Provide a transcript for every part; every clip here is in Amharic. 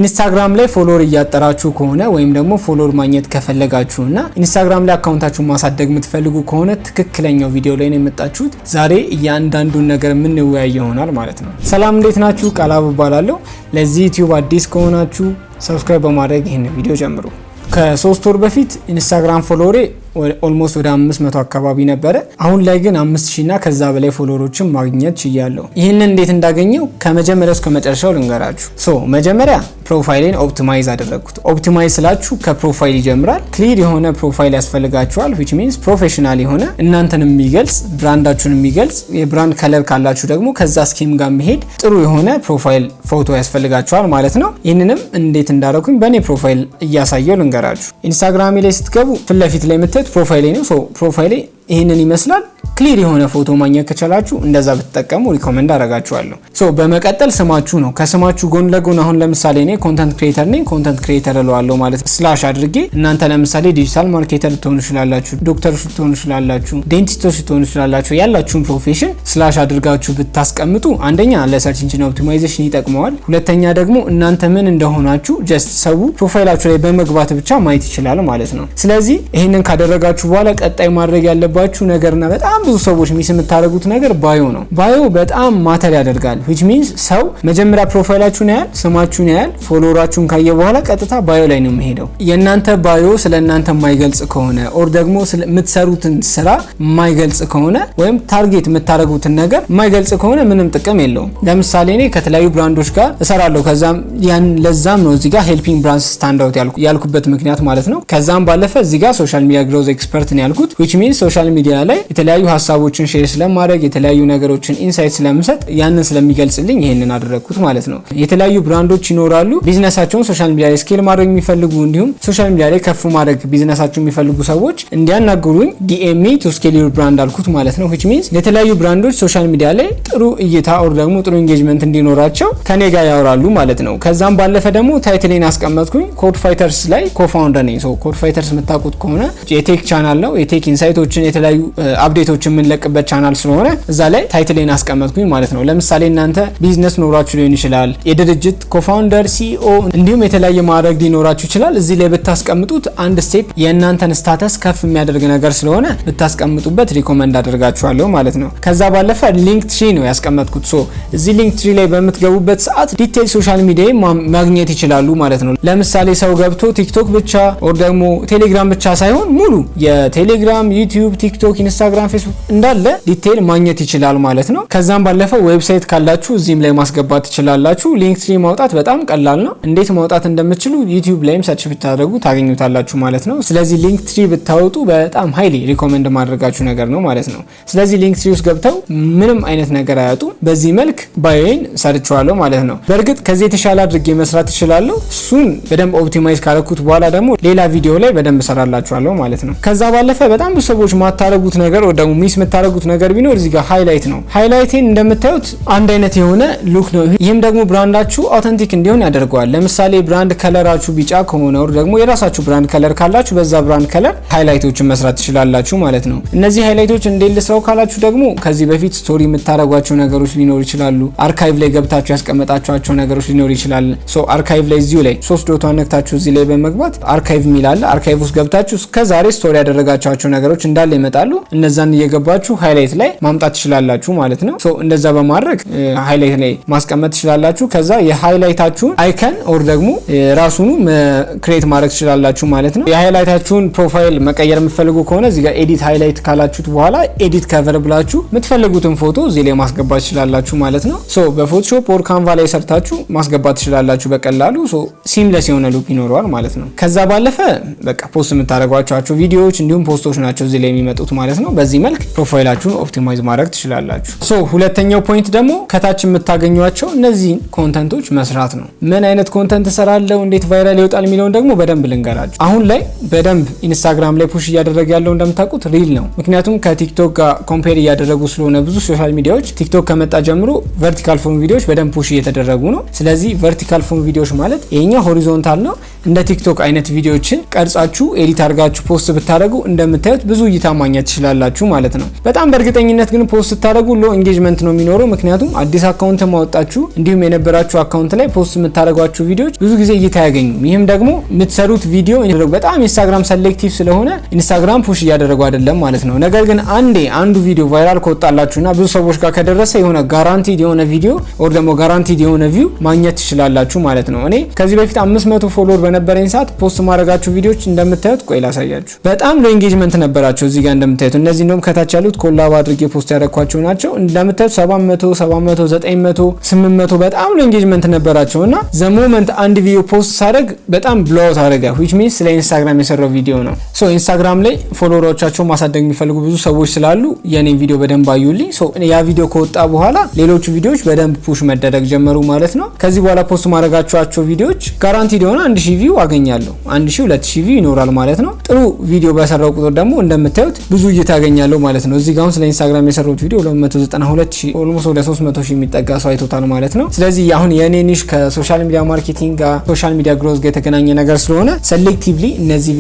ኢንስታግራም ላይ follower እያጠራችሁ ከሆነ ወይም ደግሞ follower ማግኘት ከፈለጋችሁ እና ኢንስታግራም ላይ account ኣችሁን ማሳደግ የምትፈልጉ ከሆነ ትክክለኛው ቪዲዮ ላይ ነው የመጣችሁት። ዛሬ እያንዳንዱን ነገር የምንወያይ ይሆናል ማለት ነው። ሰላም፣ እንዴት ናችሁ? ቃላብ እባላለሁ። ለዚህ ዩቲዩብ አዲስ ከሆናችሁ subscribe በማድረግ ይህን ቪዲዮ ጀምሩ። ከ3 ወር በፊት ኢንስታግራም follower ኤ almost ወደ 500 አካባቢ ነበረ። አሁን ላይ ግን 5000 እና ከዛ በላይ follower ኦችን ማግኘት ችያለሁ። ይህንን እንዴት እንዳገኘው ከመጀመሪያው እስከ መጨረሻው ልንገራችሁ። So መጀመሪያ profile ኤን optimize አደረግኩት። Optimize ስላችሁ ከ profile ይጀምራል። Clear የሆነ profile ያስፈልጋችኋል። Which means professional የሆነ፣ እናንተን የሚገልጽ፣ brand ኣችሁን የሚገልጽ፣ የ brand color ካላችሁ ደግሞ ከዛ scheme ጋር የሚሄድ ጥሩ የሆነ profile ፎቶ ያስፈልጋችኋል ማለት ነው። ይህንንም እንዴት እንዳደረኩኝ በእኔ profile እያሳየው ልንገራችሁ። ኢንስታግራሜ ላይ ስትገቡ ፊት ለፊት ላይ የምታዩት profile ኤ ነው። So profile ኤ ይህንን ይመስላል። Clear የሆነ ፎቶ ማግኘት ከቻላችሁ እንደዛ ብትጠቀሙ recommend አደርጋችኋለሁ። So በመቀጠል ስማችሁ ነው። ከስማችሁ ጎን ለጎን አሁን ለምሳሌ እኔ content creator ነኝ፣ content creator እለዋለሁ ማለት slash አድርጌ። እናንተ ለምሳሌ digital marketer ልትሆኑ ትችላላችሁ፣ ዶክተሮች ልትሆኑ ትችላላችሁ፣ dentist ኦች ልትሆኑ ትችላላችሁ። ያላችሁን profession slash አድርጋችሁ ብታስቀምጡ አንደኛ ለ search engine optimization ይጠቅመዋል። ሁለተኛ ደግሞ እናንተ ምን እንደሆናችሁ just ሰው profile ኣችሁ ላይ በመግባት ብቻ ማየት ይችላል ማለት ነው። ስለዚህ ይህንን ካደረጋችሁ በኋላ ቀጣይ ማድረግ ያለባችሁ ነገርና በጣም ብዙ ሰዎች miss የምታደርጉት ነገር bio ነው። Bio በጣም matter ያደርጋል። Which means ሰው መጀመሪያ profile ኣችሁን ያያል፣ ስማችሁን ያያል፣ follower ኣችሁን ካየ በኋላ ቀጥታ bio ላይ ነው የሚሄደው። የእናንተ bio ስለ እናንተ የማይገልጽ ከሆነ or ደግሞ የምትሰሩትን ስራ የማይገልጽ ከሆነ ወይም target የምታደርጉትን ነገር የማይገልጽ ከሆነ ምንም ጥቅም የለውም። ለምሳሌ እኔ ከተለያዩ brand ኦች ጋር እሰራለሁ። ከዛም ያን ለዛም ነው እዚህ ጋር helping brands stand out ያልኩበት ምክንያት ማለት ነው። ከዛም ባለፈ እዚህ ጋር social media growth expert ነው ያልኩት፣ which means social media ላይ የተለያዩ ሀሳቦችን share ስለማድረግ፣ የተለያዩ ነገሮችን insight ስለምሰጥ ያንን ስለሚገልጽልኝ ይሄንን አደረግኩት ማለት ነው። የተለያዩ brand ኦች ይኖራሉ፣ ቢዝነሳቸውን social media ላይ scale ማድረግ የሚፈልጉ፣ እንዲሁም social media ላይ ከፍ ማድረግ ቢዝነሳቸውን የሚፈልጉ ሰዎች እንዲያናግሩኝ "DM me to scale your brand" አልኩት ማለት ነው። Which means የተለያዩ brand ኦች social media ላይ ጥሩ እይታ or ደግሞ ጥሩ engagement እንዲኖራቸው ከኔ ጋር ያወራሉ ማለት ነው። ከዛም ባለፈ ደግሞ title ኤን አስቀመጥኩኝ። Code Fighters ላይ co-founder ነኝ። So Code Fighters የምታውቁት ከሆነ የ tech channel ነው። የ tech insight ኦችን፣ የተለያዩ update ኦችን የምንለቅበት ቻናል ስለሆነ እዛ ላይ title ኤን አስቀመጥኩኝ ማለት ነው። ለምሳሌ እናንተ ቢዝነስ ኖሯችሁ ሊሆን ይችላል፣ የድርጅት co-founder፣ CEO እንዲሁም የተለያየ ማዕረግ ሊኖራችሁ ይችላል። እዚህ ላይ ብታስቀምጡት አንድ step የእናንተን status ከፍ የሚያደርግ ነገር ስለሆነ ብታስቀምጡበት recommend አደርጋችኋለሁ ማለት ነው። ከዛ ባለፈ Linktree ነው ያስቀመጥኩት። So እዚህ Linktree ላይ በምትገቡበት ሰዓት detail social media ማግኘት ይችላሉ ማለት ነው። ለምሳሌ ሰው ገብቶ ቲክቶክ ብቻ or ደግሞ ቴሌግራም ብቻ ሳይሆን ሙሉ የቴሌግራም፣ ዩቲዩብ፣ ቲክቶክ፣ ኢንስታግራም፣ ፌስቡክ እንዳለ detail ማግኘት ይችላል ማለት ነው። ከዛም ባለፈ website ካላችሁ እዚህም ላይ ማስገባት ትችላላችሁ። Linktree ማውጣት በጣም ቀላል ነው። እንዴት ማውጣት እንደምትችሉ ዩቲዩብ ላይም search ብታደርጉ ታገኙታላችሁ ማለት ነው። ስለዚህ Linktree ብታወጡ በጣም highly recommend ማደርጋችሁ ነገር ነው ማለት ነው። ስለዚህ Linktree ውስጥ ገብተው ምንም አይነት ነገር አያጡ። በዚህ መልክ bio ዬን ሰርቼዋለሁ ማለት ነው። በእርግጥ ከዚህ የተሻለ አድርጌ መስራት እችላለሁ። እሱን በደንብ optimize ካረኩት በኋላ ደግሞ ሌላ ቪዲዮ ላይ በደንብ እሰራላችኋለሁ ማለት ነው። ከዛ ባለፈ በጣም ብዙ ሰዎች ማታረጉት ነገር ወይ ደግሞ miss የምታረጉት ነገር ቢኖር እዚህ ጋር highlight ነው። Highlight ኤን እንደምታዩት አንድ አይነት የሆነ look ነው። ይህም ደግሞ brand ኣችሁ authentic እንዲሆን ያደርገዋል። ለምሳሌ brand color ኣችሁ ቢጫ ከሆነ or ደግሞ የራሳችሁ brand color ካላችሁ በዛ brand color highlight ኦችን መስራት ትችላላችሁ ማለት ነው። እነዚህ highlight ኦች እንዴት ልስራው ካላችሁ ደግሞ ከዚህ በፊት story የምታደርጓቸው ነገሮች ሊኖሩ ይችላሉ። Archive ላይ ገብታችሁ ያስቀመጣችኋቸው ነገሮች ሊኖሩ ይችላል። So archive ላይ እዚሁ ላይ ሶስት dot ኧን ነክታችሁ እዚህ ላይ በመግባት archive የሚል አለ። Archive ውስጥ ገብታችሁ እስከ ዛሬ story ያደረጋችኋቸው ነገሮች እንዳለ ይመጣሉ። እነዛን እየገባችሁ highlight ላይ ማምጣት ትችላላችሁ ማለት ነው። So እንደዛ በማድረግ highlight ላይ ማስቀመጥ ትችላላችሁ። ከዛ የ highlight ኣችሁን icon or ደግሞ ራሱኑ create ማድረግ ትችላላችሁ ማለት ነው። የ highlight ኣችሁን profile መቀየር የምትፈልጉ ከሆነ እዚህ ጋር edit highlight ካላችሁት በኋላ edit cover ብላችሁ የምትፈልጉትን ፎቶ እዚህ ላይ ማስገባት ትችላላችሁ ማለት ነው። So በ Photoshop or Canva ላይ ሰርታችሁ ማስገባት ትችላላችሁ በቀላሉ። So seamless የሆነ look ይኖረዋል ማለት ነው። ከዛ ባለፈ በቃ post የምታደርጓቸው ቪዲዮዎች እንዲሁም post ኦች ናቸው እዚህ ላይ የሚመጡት ማለት ነው። በዚህ መልክ profile ኣችሁን optimize ማድረግ ትችላላችሁ። So ሁለተኛው point ደግሞ ከታች የምታገኟቸው እነዚህን content ኦች መስራት ነው። ምን አይነት content እሰራለሁ፣ እንዴት viral ይወጣል የሚለውን ደግሞ በደንብ ልንገራችሁ። አሁን ላይ በደንብ ኢንስታግራም ላይ push እያደረገ ያለው እንደምታውቁት reel ነው። ምክንያቱም ከቲክቶክ ጋር compare እያደረጉ ስለሆነ ብዙ social media ዎች ቲክቶክ ከመጣ ጀምሮ vertical form ቪዲዮዎች በደንብ push እየተደረጉ ነው። ስለዚህ vertical form ቪዲዮዎች ማለት ይሄኛው horizontal ነው። እንደ ቲክቶክ አይነት ቪዲዮዎችን ቀርጻችሁ edit አድርጋችሁ post ብታደርጉ እንደምታዩት ብዙ እይታ ማግኘት ትችላላችሁ ማለት ነው። በጣም በእርግጠኝነት ግን post ስታደርጉ low engagement ነው የሚኖረው። ምክንያቱም አዲስ account ማወጣችሁ እንዲሁም የነበራችሁ account ላይ post የምታደርጓቸው ቪዲዮዎች ብዙ ጊዜ እይታ አያገኙም። ይህም ደግሞ የምትሰሩት ቪዲዮ በጣም ኢንስታግራም selective ስለሆነ ኢንስታግራም push እያደረጉ አይደለም ማለት ነው። ነገር ግን አንዴ አንዱ ቪዲዮ viral ከወጣላችሁና ብዙ ሰዎች ጋር ከደረሰ የሆነ guaranteed የሆነ ቪዲዮ or ደግሞ guaranteed የሆነ view ማግኘት ትችላላችሁ ማለት ነው። እኔ ከዚህ በፊት 500 follower በነበረኝ ሰዓት post ማደርጋቸው ቪዲዮዎች እንደምታዩት፣ ቆይ ላሳያችሁ፣ በጣም low engagement ነበራቸው። እዚህ ጋር እንደምታዩት እነዚህ እንደውም ከታች ያሉት collab አድርጌ post ያደረኳቸው ናቸው። እንደምታዩት 700፣ 700፣ 900፣ 800 በጣም low engagement ነበራቸው እና the moment አንድ ቪዲዮ post ሳደርግ በጣም blow out አደረገ፣ which means ስለ ኢንስታግራም የሰራው ቪዲዮ ነው። So ኢንስታግራም ላይ follower ኦቻቸውን ማሳደግ የሚፈልጉ ብዙ ሰዎች ስላሉ የኔን ቪዲዮ በደንብ አዩልኝ። So ያ ቪዲዮ ከወጣ በኋላ ሌሎቹ ቪዲዮዎች በደንብ push መደረግ ጀመሩ ማለት ነው። ከዚህ በኋላ post ማደርጋቸው ቪዲዮዎች guaranteed የሆነ 1000 view አገኛለሁ። 1000፣ 2000 view ይኖራል ማለት ነው። ጥሩ ቪዲዮ በሰራው ቁጥር ደግሞ እንደምታዩት ብዙ እይታ አገኛለሁ ማለት ነው። እዚህ ጋር አሁን ስለ ኢንስታግራም የሰራሁት ቪዲዮ 292,000፣ almost ወደ 300 ሺህ የሚጠጋ ሰው አይቶታል ማለት ነው። ስለዚህ አሁን የኔ niche ከ social media marketing ጋር፣ social media growth ጋር የተገናኘ ነገር ስለሆነ selectively እነዚህ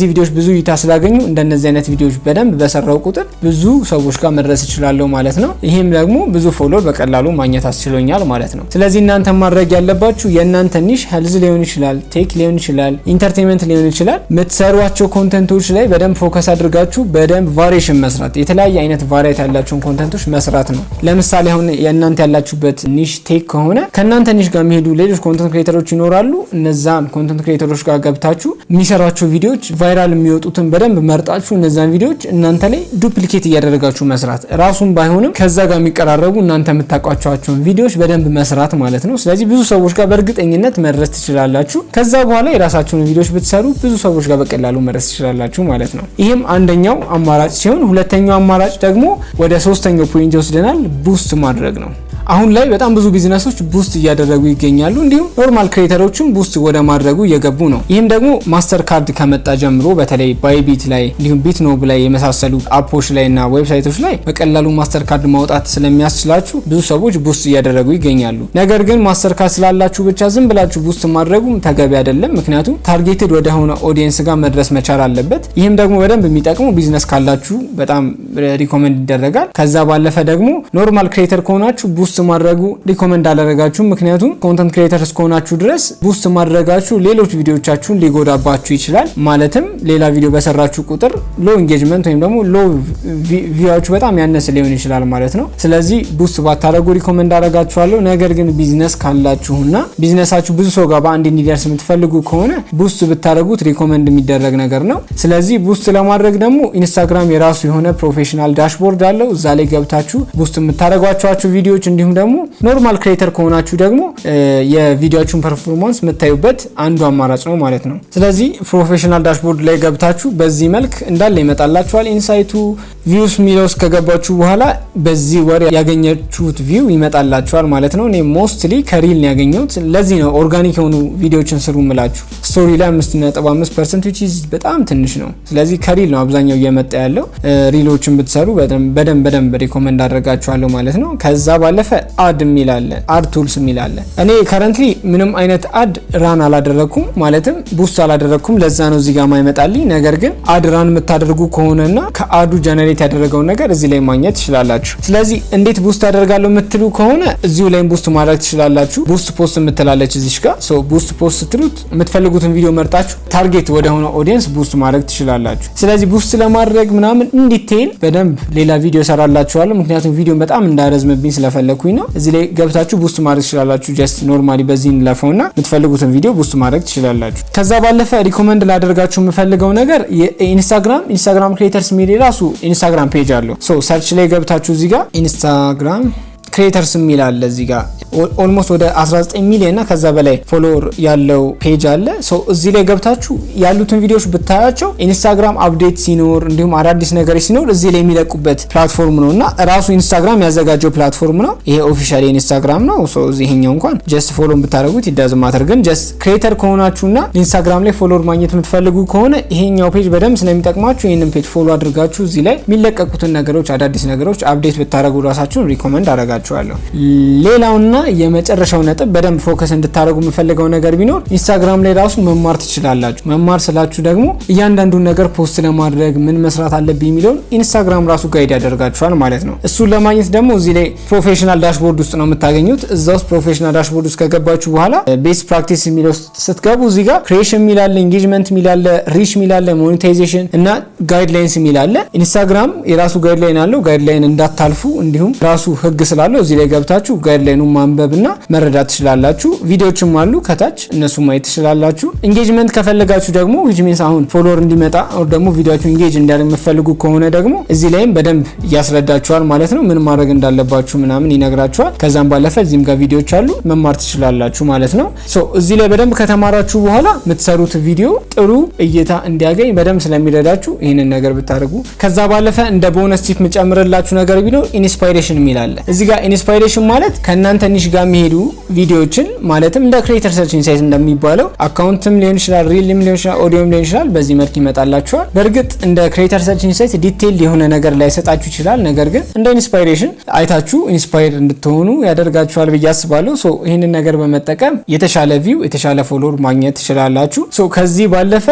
ቪዲዮዎች ብዙ እይታ ስላገኙ እንደነዚህ አይነት ቪዲዮዎች በደንብ በሰራው ቁጥር ብዙ ሰዎች ጋር መድረስ እችላለሁ ማለት ነው። ይህም ደግሞ ብዙ follower በቀላሉ ማግኘት አስችሎኛል ማለት ነው። ስለዚህ እናንተ ማድረግ ያለባችሁ የእናንተ niche health ሊሆን ይችላል፣ tech ሊሆን ይችላል፣ entertainment ሊሆን ይችላል። የምትሰሯቸው content ኦች ላይ በደንብ focus አድርጋችሁ በደንብ variation መስራት፣ የተለያየ አይነት variety ያላቸውን content ኦች መስራት ነው። ለምሳሌ አሁን የእናንተ ያላችሁበት niche tech ከሆነ ከእናንተ niche ጋር የሚሄዱ ሌሎች content creator ኦች ይኖራሉ። እነዛን content creator ኦች ጋር ገብታችሁ የሚሰሯቸው ቪዲዮዎች viral የሚወጡትን በደንብ መርጣችሁ እነዛን ቪዲዮዎች እናንተ ላይ duplicate እያደረጋችሁ መስራት፣ ራሱን ባይሆንም ከዛ ጋር የሚቀራረቡ እናንተ የምታውቋቸውን ቪዲዮዎች በደንብ መስራት ማለት ነው። ስለዚህ ብዙ ሰዎች ጋር በእርግጠኝነት መድረስ ትችላላችሁ። ከዛ በኋላ የራሳችሁን ቪዲዮዎች ብትሰሩ ብዙ ሰዎች ጋር በቀላሉ መድረስ ትችላላችሁ ማለት ነው። ይህም አንደኛው አማራጭ ሲሆን ሁለተኛው አማራጭ ደግሞ ወደ ሶስተኛው point ይወስደናል፣ boost ማድረግ ነው። አሁን ላይ በጣም ብዙ business ኦች boost እያደረጉ ይገኛሉ። እንዲሁም normal creator ኦችም boost ወደ ማድረጉ እየገቡ ነው። ይህም ደግሞ ማስተር ካርድ ከመጣ ጀምሮ በተለይ ባይቢት ላይ እንዲሁም ቢትኖብ ላይ የመሳሰሉ app ኦች ላይ እና website ኦች ላይ በቀላሉ ማስተር ካርድ ማውጣት ስለሚያስችላችሁ ብዙ ሰዎች boost እያደረጉ ይገኛሉ። ነገር ግን ማስተር ካርድ ስላላችሁ ብቻ ዝም ብላችሁ boost ማድረጉም ተገቢ አይደለም። ምክንያቱም targeted ወደሆነ audience ጋር መድረስ መቻል አለበት። ይህም ደግሞ በደንብ የሚጠቅመው ቢዝነስ ካላችሁ በጣም recommend ይደረጋል። ከዛ ባለፈ ደግሞ normal creator ከሆናችሁ boost ማድረጉ recommend አላደርጋችሁም። ምክንያቱም content creator እስከሆናችሁ ድረስ boost ማድረጋችሁ ሌሎች ቪዲዮቻችሁን ሊጎዳባችሁ ይችላል። ማለትም ሌላ ቪዲዮ በሰራችሁ ቁጥር low engagement ወይም ደግሞ low view ኣችሁ በጣም ያነሰ ሊሆን ይችላል ማለት ነው። ስለዚህ boost ባታደርጉ recommend አደርጋችኋለሁ። ነገር ግን ቢዝነስ ካላችሁና ቢዝነሳችሁ ብዙ ሰው ጋር በአንድ እንዲደርስ የምትፈልጉ ከሆነ boost ብታደርጉት recommend የሚደረግ ነገር ነው። ስለዚህ boost ለማድረግ ደግሞ ኢንስታግራም የራሱ የሆነ professional dashboard አለው። እዛ ላይ ገብታችሁ boost የምታደርጓቸው ቪዲዮዎች እንዲሁም ደግሞ normal creator ከሆናችሁ ደግሞ የቪዲዮአችሁን performance የምታዩበት አንዱ አማራጭ ነው ማለት ነው። ስለዚህ professional dashboard ላይ ገብታችሁ በዚህ መልክ እንዳለ ይመጣላችኋል። Insight ኡ views የሚለው ውስጥ ከገባችሁ በኋላ በዚህ ወር ያገኛችሁት view ይመጣላችኋል ማለት ነው። እኔ mostly ከ reel ነው ያገኘሁት። ለዚህ ነው organic የሆኑ ቪዲዮዎችን ስሩ ምላችሁ። Story ላይ 5.5% which is በጣም ትንሽ ነው። ስለዚህ ከ reel ነው አብዛኛው እየመጣ ያለው። Reel ኦችን ብትሰሩ በደንብ በደንብ recommend አደርጋችኋለሁ ማለት ነው። ከዛ ባለፈ ad የሚል አለ፣ ad tools የሚል አለ። እኔ currently ምንም አይነት ad run አላደረግኩም፣ ማለትም boost አላደረግኩም። ለዛ ነው እዚህ ጋር ማይመጣልኝ። ነገር ግን ad run የምታደርጉ ከሆነና ከ ad ኡ generate ያደረገውን ነገር እዚህ ላይ ማግኘት ትችላላችሁ። ስለዚህ እንዴት boost አደርጋለሁ የምትሉ ከሆነ እዚሁ ላይም boost ማድረግ ትችላላችሁ። Boost post የምትል አለች እዚች ጋር። So boost post ስትሉት የምትፈልጉትን ቪዲዮ መርጣችሁ target ወደ ሆነ audience boost ማድረግ ትችላላችሁ። ስለዚህ boost ለማድረግ ምናምን in detail በደንብ ሌላ ቪዲዮ እሰራላችኋለሁ። ምክንያቱም ቪዲዮን በጣም እንዳይረዝምብኝ ስለፈለኩኝ ነው። እዚህ ላይ ገብታችሁ boost ማድረግ ትችላላችሁ። Just normally በዚህ እንለፈውና የምትፈልጉትን ቪዲዮ boost ማድረግ ትችላላችሁ። ከዛ ባለፈ recommend ላደርጋችሁ የምፈልገው ነገር የኢንስታግራም ኢንስታግራም creators የሚል የራሱ ኢንስታግራም page አለው። So search ላይ ገብታችሁ እዚህ ጋር ኢንስታግራም creators የሚል አለ። እዚህ ጋር almost ወደ 19 ሚሊዮን እና ከዛ በላይ follower ያለው page አለ። So እዚህ ላይ ገብታችሁ ያሉትን ቪዲዮዎች ብታያቸው ኢንስታግራም update ሲኖር እንዲሁም አዳዲስ ነገሮች ሲኖር እዚህ ላይ የሚለቁበት platform ነው እና ራሱ ኢንስታግራም ያዘጋጀው platform ነው። ይሄ official የኢንስታግራም ነው። So ይሄኛው እንኳን just follow ብታደርጉት it doesn't matter፣ ግን just creator ከሆናችሁና ኢንስታግራም ላይ follower ማግኘት የምትፈልጉ ከሆነ ይሄኛው page በደንብ ስለሚጠቅማችሁ ይህንን page follow አድርጋችሁ እዚህ ላይ የሚለቀቁትን ነገሮች፣ አዳዲስ ነገሮች update ብታደርጉ ራሳችሁን recommend አደርጋችኋለሁ። አስቀምጥላችኋለሁ። ሌላውና የመጨረሻው ነጥብ በደንብ focus እንድታደርጉ የምፈልገው ነገር ቢኖር ኢንስታግራም ላይ ራሱ መማር ትችላላችሁ። መማር ስላችሁ ደግሞ እያንዳንዱን ነገር post ለማድረግ ምን መስራት አለብኝ የሚለውን ኢንስታግራም ራሱ guide ያደርጋችኋል ማለት ነው። እሱን ለማግኘት ደግሞ እዚህ ላይ professional dashboard ውስጥ ነው የምታገኙት። እዛ ውስጥ professional dashboard ውስጥ ከገባችሁ በኋላ best practice የሚለው ውስጥ ስትገቡ እዚህ ጋር creation የሚል አለ፣ engagement የሚል አለ፣ reach የሚል አለ፣ monetization እና guidelines የሚል አለ። ኢንስታግራም የራሱ guideline አለው። Guideline እንዳታልፉ እንዲሁም ራሱ ህግ ስላለው እዚህ ላይ ገብታችሁ guideline ኑን ማንበብና መረዳት ትችላላችሁ። ቪዲዮዎችም አሉ ከታች፣ እነሱ ማየት ትችላላችሁ። Engagement ከፈለጋችሁ ደግሞ፣ which means አሁን follower እንዲመጣ or ደግሞ ቪዲዮአችሁ engage እንዲያደርግ የምትፈልጉ ከሆነ ደግሞ እዚህ ላይም በደንብ ያስረዳችኋል ማለት ነው። ምን ማድረግ እንዳለባችሁ ምናምን ይነግራችኋል። ከዛም ባለፈ እዚህም ጋር ቪዲዮዎች አሉ፣ መማር ትችላላችሁ ማለት ነው። So እዚህ ላይ በደንብ ከተማራችሁ በኋላ የምትሰሩት ቪዲዮ ጥሩ እይታ እንዲያገኝ በደንብ ስለሚረዳችሁ ይህንን ነገር ብታደርጉ። ከዛ ባለፈ እንደ bonus tip የምጨምርላችሁ ነገር ቢኖር inspiration የሚል አለ። እዚህ ጋር inspiration ማለት ከእናንተ niche ጋር የሚሄዱ ቪዲዮዎችን፣ ማለትም እንደ creator search insight እንደሚባለው account ም ሊሆን ይችላል፣ reel ም ሊሆን ይችላል፣ ኦዲዮም ሊሆን ይችላል። በዚህ መልክ ይመጣላችኋል። በእርግጥ እንደ creator search insight detail የሆነ ነገር ላይሰጣችሁ ይችላል። ነገር ግን እንደ inspiration አይታችሁ inspire እንድትሆኑ ያደርጋችኋል ብዬ አስባለሁ። So ይህንን ነገር በመጠቀም የተሻለ view፣ የተሻለ follower ማግኘት ትችላላችሁ። So ከዚህ ባለፈ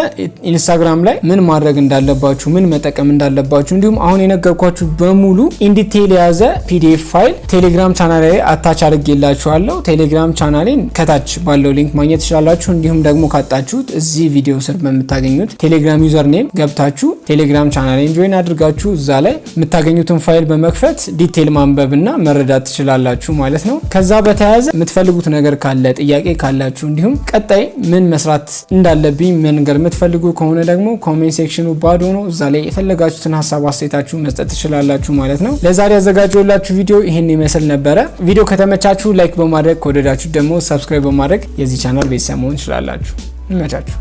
ኢንስታግራም ላይ ምን ማድረግ እንዳለባችሁ፣ ምን መጠቀም እንዳለባችሁ እንዲሁም አሁን የነገርኳችሁ በሙሉ in detail የያዘ PDF file ቴሌግራም ቻናል ላይ attach አድርጌላችኋለሁ። ቴሌግራም ቻናሌን ከታች ባለው link ማግኘት ትችላላችሁ። እንዲሁም ደግሞ ካጣችሁት እዚህ ቪዲዮ ስር በምታገኙት ቴሌግራም username ገብታችሁ ቴሌግራም channel ኤን join አድርጋችሁ እዛ ላይ የምታገኙትን ፋይል በመክፈት detail ማንበብና መረዳት ትችላላችሁ ማለት ነው። ከዛ በተያያዘ የምትፈልጉት ነገር ካለ፣ ጥያቄ ካላችሁ፣ እንዲሁም ቀጣይ ምን መስራት እንዳለብኝ መንገር የምትፈልጉ ከሆነ ደግሞ comment section ኑ ባዶ ነው። እዛ ላይ የፈለጋችሁትን ሀሳብ አስተያየታችሁ መስጠት ትችላላችሁ ማለት ነው። ለዛሬ ያዘጋጀሁላችሁ ቪዲዮ ይህን ይመስል ነበረ። ቪዲዮ ከተመቻችሁ like በማድረግ፣ ከወደዳችሁ ደግሞ subscribe በማድረግ የዚህ ቻናል ቤተሰብ መሆን ትችላላችሁ። ይመቻችሁ።